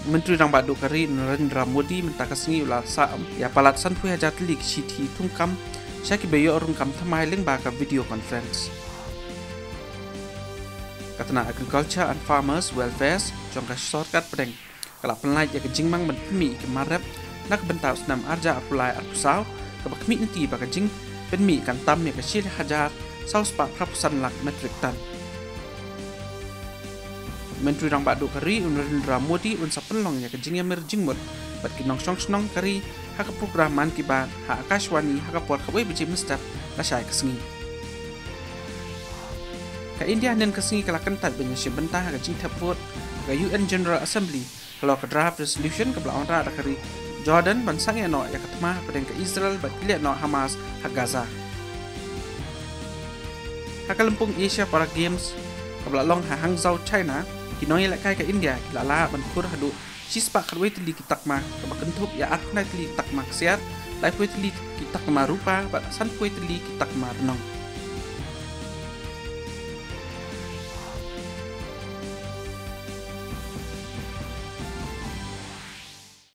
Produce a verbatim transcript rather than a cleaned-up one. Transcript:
Myntri Rangbah Duh ka ri Narendra Modi mynta ka sngi u la sah ïa palat sanphew hajar tylli ki shithi thungkam sha kiba ïoh rukom thymmai lyngba ka video conference. Ka tnat Agriculture and Farmers Welfare jong ka sorkar pdeng ka la pynlait ïa ka jingmang ban pynmih ïa ki mar rep na ka bynta u snem arhajar arphew lai arphew saw, kaba khmih lynti ba ka jingpynmih kan tam ïa ka shi hajar saw spah phra phew san lak metric ton. Myntri Rangbah Duh ka ri u Narendra Modi un sa pynlong ïa ka jingïamir jingmut bad ki nongshong shnong ka ri ha ka program Mann Ki Baat ha Akashvani ha ka por khatwei baje mynstep lashai ka sngi. Ka India hynnin ka sngi ka la kyntait ban ïashim bynta ha ka jingthep vote ha ka U N General Assembly halor ka draft resolution kaba la wanrah da ka ri Jordan ban sangeh noh ïa ka thma hapdeng ka Israel bad ki lehnoh Hamas ha Gaza. Ha ka lympung Asia Para Games kaba la long ha Hangzhou, China, ki nongïalehkai ka India ki la lah ban khur haduh shispah khatwei tylli ki takma, kaba kynthup ïa arphew khyndai tylli ki takma ksiar, laiphew tylli ki takma rupa bad sanphew tylli ki takma rnong.